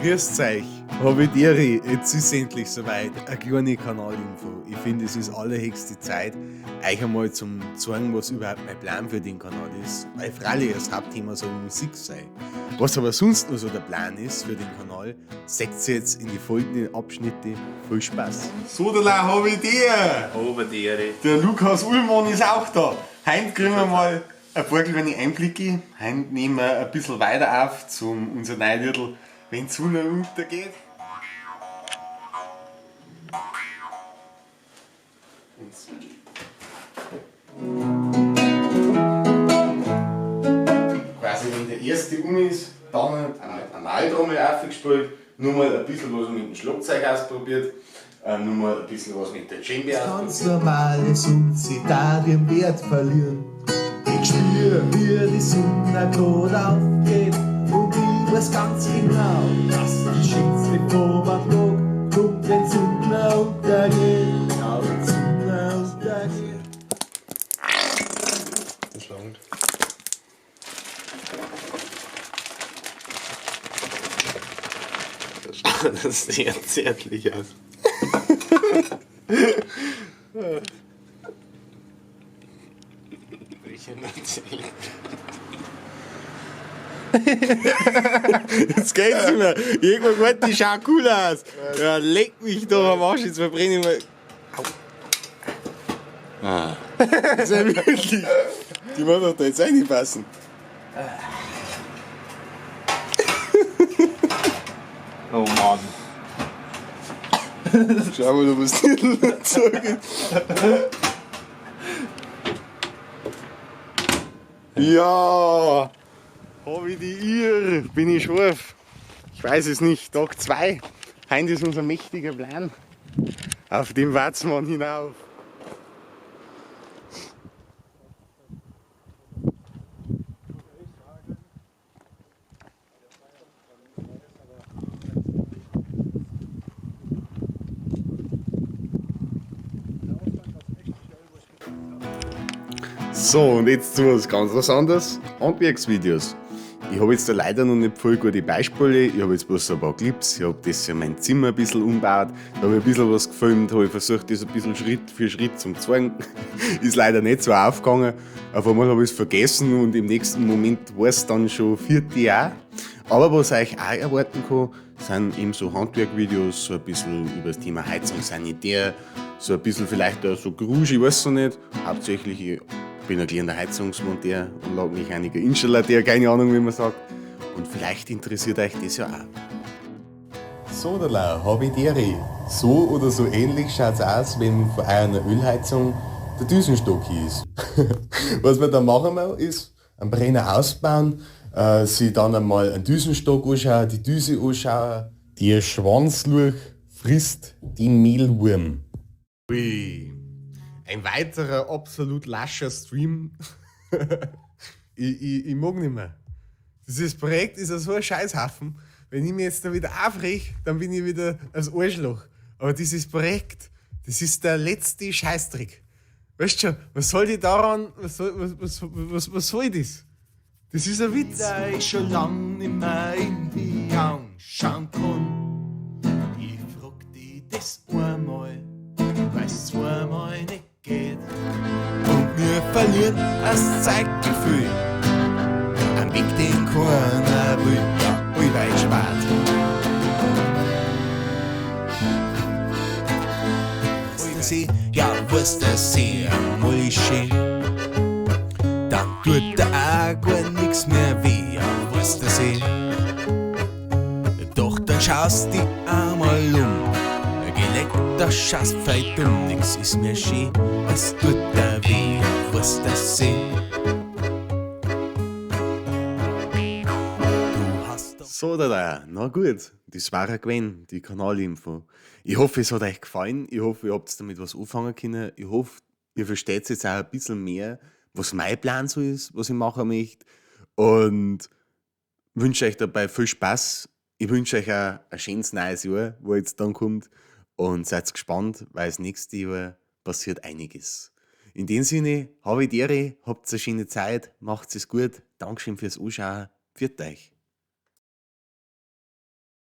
Grüßt euch, habe ich die Ehre, jetzt ist endlich soweit. Eine kleine Kanalinfo. Ich finde, es ist allerhöchste Zeit, euch einmal zum zeigen, was überhaupt mein Plan für den Kanal ist. Weil freilich das Hauptthema soll Musik sein. Was aber sonst noch so der Plan ist für den Kanal, seht ihr jetzt in die folgenden Abschnitte. Viel Spaß. So, da habe ich dir. Habe die Ehre. Der Lukas Ullmann ist auch da. Heute kriegen wir mal ein paar kleine Einblicke. Heute nehmen wir ein bisschen weiter auf zum unser neues Liedl, wenn die Sonne untergeht. Quasi wenn der erste um ist, dann eine Maultrommel aufgespielt, nur mal ein bisschen was mit dem Schlagzeug ausprobiert, nur mal ein bisschen was mit der Djembe ausprobiert. Ganz normal ist und sie da den Wert verlieren. Ich spür, wie die Sonne grad aufgeht und ich weiß ganz genau, dass die schönste vom Tag kommt, wenn die Sonne untergeht. Ja, wenn die Sonne untergeht. Das langt. Das schaut sehr zärtlich aus. Jetzt geht's nicht mehr. Irgendwann gut, die schaut cool aus. Ja, leck mich doch am Arsch, jetzt verbrenne ich mal. Au. Ah. Das ist ja wirklich. Die muss doch da jetzt reinpassen. Oh Mann. Schau mal, ob es nicht dazu gibt. Ja! Hab ich die Irr? Bin ich scharf? Ich weiß es nicht. Tag 2. Heute ist unser mächtiger Plan. Auf dem Watzmann hinauf. So, und jetzt zu was ganz was anderes. Handwerksvideos. Ich habe jetzt da leider noch nicht voll gute Beispiele. Ich habe jetzt bloß ein paar Clips. Ich habe das ja mein Zimmer ein bisschen umgebaut. Da habe ich ein bisschen was gefilmt, habe ich versucht, das ein bisschen Schritt für Schritt zum zeigen. Ist leider nicht so aufgegangen. Auf einmal habe ich es vergessen und im nächsten Moment war es dann schon 4. Jahr. Aber was euch auch erwarten kann, sind eben so Handwerkvideos, so ein bisschen über das Thema Heizung, Sanitär, so ein bisschen vielleicht auch so Grusch, ich weiß es noch nicht. Hauptsächlich, ich bin ein gelernter Heizungsmonteur, Anlagenmechaniker, Installateur, keine Ahnung, wie man sagt. Und vielleicht interessiert euch das ja auch. So, da lau, hab ich die Ehre. So oder so ähnlich schaut's aus, wenn von einer Ölheizung der Düsenstock ist. Was wir da machen müssen, ist einen Brenner ausbauen, sich dann einmal einen Düsenstock anschauen, die Düse anschauen. Der Schwanzlurch frisst den Mehlwurm. Ui. Ein weiterer absolut lascher Stream. Ich mag nicht mehr. Dieses Projekt ist ja so ein Scheißhaufen. Wenn ich mich jetzt da wieder aufreg, dann bin ich wieder als Arschloch. Aber dieses Projekt, das ist der letzte Scheißtrick. Weißt du schon, was soll die daran, was soll, was, was, was, was soll das? Das ist ein Witz. Da ich schon lang nicht mehr in die Augen schauen kann. Ich frag dich das einmal, weil's zweimal nicht geht. Und wir verlieren das Zeitgefühl. Am Weg, den keiner will, ja, allweil spart. Sie, ja, was das sie einmal ist schön. Dann tut der auch gar nix mehr weh, ja, was das eh. Doch dann schaust dich einmal um, geleckter Schatz, feit um, nix ist mehr schön, was tut der weh, ja, was das eh. Du hast doch So, da, da, na gut, das war er gewesen, die Kanalinfo. Ich hoffe, es hat euch gefallen, ich hoffe, ihr habt damit was anfangen können, ich hoffe, ihr versteht jetzt auch ein bisschen mehr, was mein Plan so ist, was ich machen möchte, und wünsche euch dabei viel Spaß. Ich wünsche euch auch ein schönes neues Jahr, wo jetzt dann kommt, und seid gespannt, weil das nächste Jahr passiert einiges. In dem Sinne, habe ich die Ehre, habt eine schöne Zeit, macht's es gut, Dankeschön fürs Anschauen, pfiat euch.